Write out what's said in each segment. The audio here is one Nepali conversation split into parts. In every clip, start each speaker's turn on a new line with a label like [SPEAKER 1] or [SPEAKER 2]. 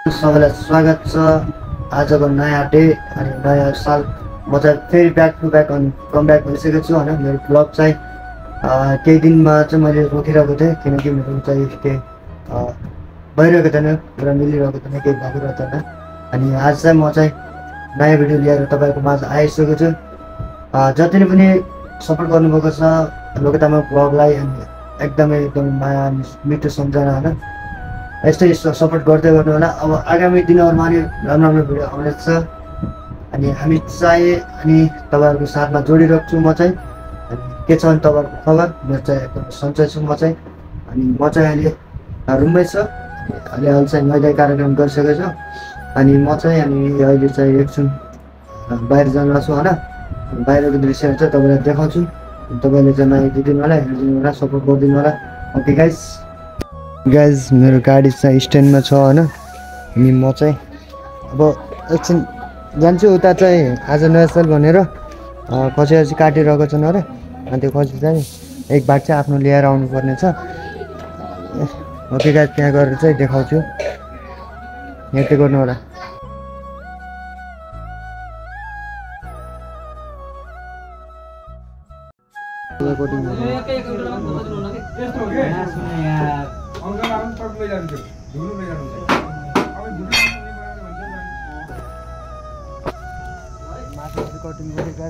[SPEAKER 1] सबैलाई स्वागत छ आजको नयाँ डे अनि नयाँ साल। म चाहिँ फेरि ब्याक टु ब्याक अनि कम ब्याक भइसकेको छु होइन। मेरो ब्लग चाहिँ केही दिनमा चाहिँ मैले रोकिरहेको थिएँ किनकि मेरो चाहिँ केही भइरहेको थिएन, पुरा मिलिरहेको थिएन, केही भएको थिएन। अनि आज चाहिँ म चाहिँ नयाँ भिडियो लिएर तपाईँको माझ आइसकेको छु। जतिले पनि सपोर्ट गर्नुभएको छ लोकतामा ब्लगलाई अनि एकदमै माया मिठो सम्झना होइन। यस्तै सपोर्ट गर्दै गर्नु होला। अब आगामी दिनहरूमा नि राम्रो राम्रो भिडियो आउनेछ अनि हामी चाहिँ अनि तपाईँहरूको साथमा जोडिरहेको छु म चाहिँ। अनि के छ भने तपाईँहरूको खबर, मेरो चाहिँ एकदम सन्चै छु म चाहिँ। अनि म चाहिँ अहिले रुममै छु। अहिले चाहिँ मैले कार्यक्रम गरिसकेको छु अनि म चाहिँ अनि अहिले चाहिँ एकछिन बाहिर जान छु होइन। बाहिरको दृश्यहरू चाहिँ तपाईँलाई देखाउँछु। तपाईँले चाहिँ माया दिदिनु होला, हेरिदिनु होला, सपोर्ट गरिदिनु होला। ओके गाइज मेरो गाडी चाहिँ स्ट्यान्डमा छ होइन। अनि म चाहिँ अब एकछिन जान्छु उता चाहिँ आज नयाँ साल भनेर खसी खसी काटिरहेको छन् अरे। अनि त्यो खसी चाहिँ एक बाट चाहिँ आफ्नो लिएर आउनु पर्ने छ। ओके गाइज त्यहाँ गएर चाहिँ देखाउँछु, हेर्दै गर्नु होला। कटिङ गरेको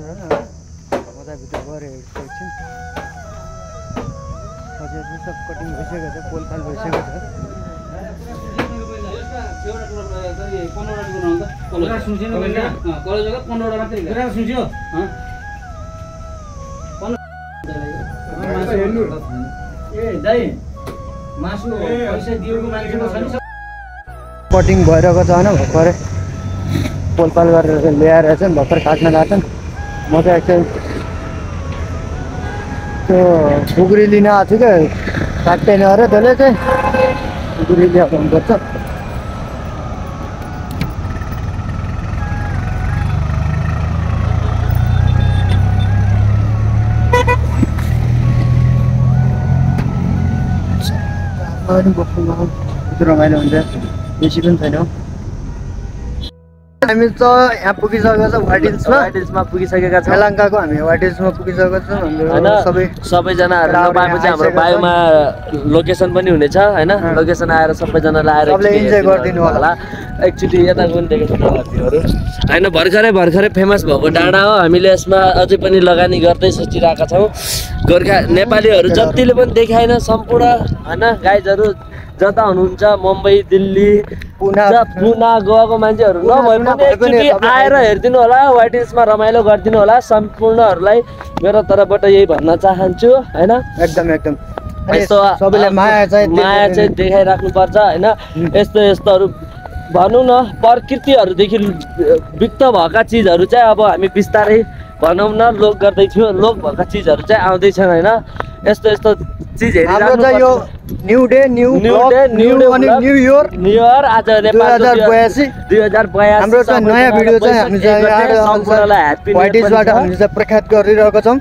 [SPEAKER 1] मजाभित्र गऱ्यो एकछिन सब कटिङ भइसकेको छ, पोलपाल भइसकेको छ। कटिङ भइरहेको छ होइन। भर्खरै पोलपाल गरेर ल्याएर चाहिँ भर्खर काट्न लाग्छन्। म चाहिँ एकछिन त्यो खुकुरी लिन आएको छु क्या, काट्दैन अरे त्यसले चाहिँ खुकुरी ल्याएको हुनुपर्छ। रमाइलो हुन्छ, बेसी पनि छैन। हामी त यहाँ पुगिसकेको छ व्हाइट हिल्समा पुगिसकेका छौँ। यलहंकाको हामी व्हाइट हिल्समा पुगिसकेको छौँ होइन। सबैजनाहरू नपाएपछि हाम्रो बायोमा लोकेसन पनि हुनेछ होइन। लोकेसन आएर सबैजनालाई आएर इन्जोय गरिदिनु होला। एक्चुअली यता पनि देखेको छ होइन। भर्खरै फेमस भएको डाँडा हो। हामीले यसमा अझै पनि लगानी गर्दै सोचिरहेका छौँ। गोर्खा नेपालीहरू जतिले पनि देखाएन सम्पूर्ण होइन। गाइजहरू जता हुनुहुन्छ मुम्बई, दिल्ली, पुना, गोवाको मान्छेहरू नभए पनि आएर हेरिदिनु होला। व्हाइट हिल्समा रमाइलो गरिदिनु होला। सम्पूर्णहरूलाई मेरो तर्फबाट यही भन्न चाहन्छु होइन। एकदम यस्तो सबैलाई माया चाहिँ देखाइराख्नुपर्छ होइन। यस्तोहरू भनौँ न प्रकृतिहरूदेखि विक्त भएका चिजहरू चाहिँ अब हामी बिस्तारै भनौँ न लोक गर्दैछौँ। लोक भएका चिजहरू चाहिँ आउँदैछन् होइन। यस्तो चिज हेरिराख्नु यो न्यू डे न्यू इयर आज नेपाल 2082 हाम्रो चाहिँ नयाँ भिडियो चाहिँ हामी सम्पूर्णलाई ह्यापी व्हाइट हिल्सबाट हामी चाहिँ प्रख्यात गरिरहेको छौँ।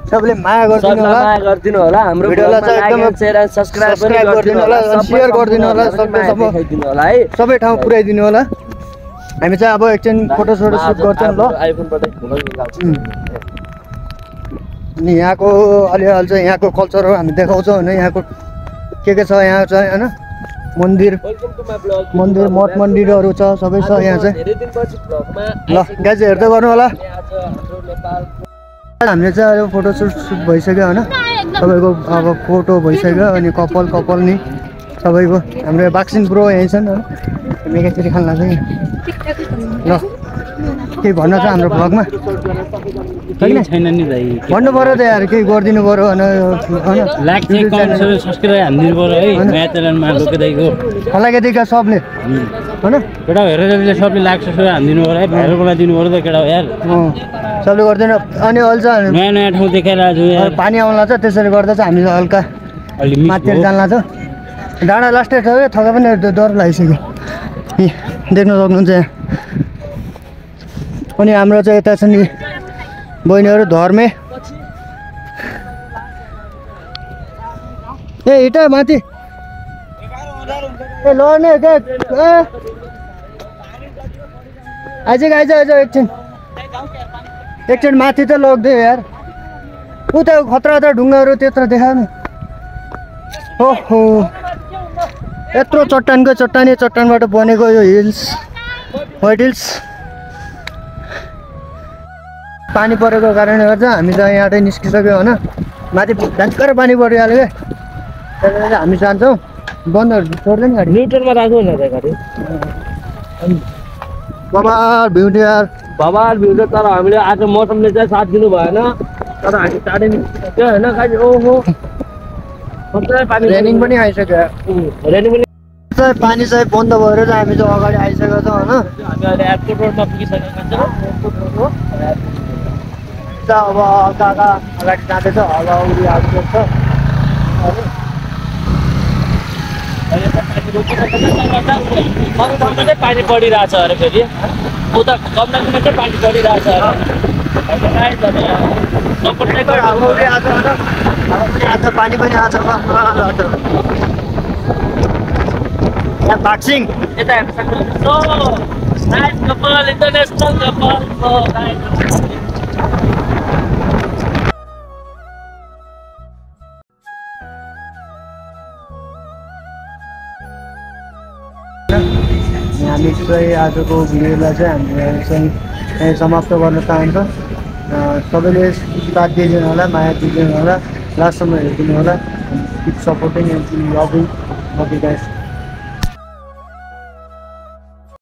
[SPEAKER 1] सबैले माया गरिदिनु होला। हाम्रो भिडियोलाई चाहिँ एकदम शेयर एन्ड सब्स्क्राइब गरिदिनु होला, शेयर गरिदिनु होला, सबै ठाउँ पुर्याइदिनु होला। हामी चाहिँ अब एकछिन फोटो सुट गर्छौँ ल आइफोनबाट। अनि यहाँको अलिअलि चाहिँ यहाँको कल्चर हामी देखाउँछौँ होइन। यहाँको के छ यहाँ चाहिँ होइन। मन्दिर मठ मन्दिरहरू छ, सबै छ यहाँ चाहिँ। ल गाइज हेर्दै गर्नु होला। हामीले चाहिँ अब फोटो सुट भइसक्यो होइन। सबैको अब फोटो भइसक्यो अनि कपाल नि सबैको। हाम्रो बाक्सिन ब्रो यहीँ छन् होइन। मेगाचेरी खान लाग्छ कि ल केही भन्न छ हाम्रो भ्लगमा छैन नि भाइ। भन्नु पऱ्यो त यार, केही गरिदिनु पऱ्यो होइन। लाइक चाहिँ कमेन्ट सब्स्क्राइब हानिदिनु पऱ्यो है। नयाँ च्यानलमा लोकेदाइको फलाकेदेखि सबले होइन। केटा हेरेर सबले लाइक सब्स्क्राइब हानिदिनु पऱ्यो है। भाइरलको लागि दिनु पऱ्यो त केटा यार। सबले गर्दैन अनि अल्छ नयाँ ठाउँ देखाइरहेको छु। पानी आउनु लाग्छ त्यसैले गर्दा चाहिँ हामी हल्का माथितिर जान लाग्छ। डाँडा लास्टै छ क्या, थका पनि डर लागिसक्यो। देख्न सक्नुहुन्छ यहाँ। अनि हाम्रो चाहिँ यता छ नि बहिनीहरू धर्मे। ए हिँड माथि
[SPEAKER 2] ए लड्ने के आइज एकछिन माथि त लग्दियो यार उता खतरा ढुङ्गाहरू त्यत्र देखा न ओहो यत्रो चट्टानको चट्टानबाट बनेको यो हिल्स व्हाइट हिल्स पानी परेको कारणले गर्दा हामी त यहाँबाट निस्किसक्यो होइन माथि भयङ्कर पानी परिहाल्यो क्या त्यसले हामी जान्छौँ बन्दहरू छोड्दैन गाडी
[SPEAKER 1] न्युट्रलमा राख्नु न गाडी
[SPEAKER 2] बबाल भ्यू यार
[SPEAKER 1] बबाल भ्यू तर हामीले आज मौसमले चाहिँ साथ दिनु भएन तर हामी टाढै निस्किसक्यो होइन गाडी ओहो
[SPEAKER 2] रेनिङ पनि आइसक्यो
[SPEAKER 1] रेनिङ पनि
[SPEAKER 2] पानी चाहिँ बन्द भएर चाहिँ हामी चाहिँ अगाडि आइसकेको छौँ होइन
[SPEAKER 1] हामी अहिले एयरपोर्ट रोडमा पुगिसकेका छौँ
[SPEAKER 2] अब काका अगाडि जाँदैछ हवाउरी आएको छ
[SPEAKER 1] पानी परिरहेछ अरे फेरि उता कमलामा चाहिँ पानी परिरहेछ
[SPEAKER 2] अरे पानी पनि आएको छ यहाँ भाक्सिङ
[SPEAKER 1] यता हेर्न सक्नुहुन्छ इन्टरनेसनल कपाल
[SPEAKER 2] हामी चाहिँ आजको भिडियोलाई चाहिँ हामीले चाहिँ समाप्त गर्न चाहन्छौँ सबैले साथ दिइदिनु होला माया दिइदिनु होला लास्टसम्म हेरिदिनु होला keep supporting and loving guys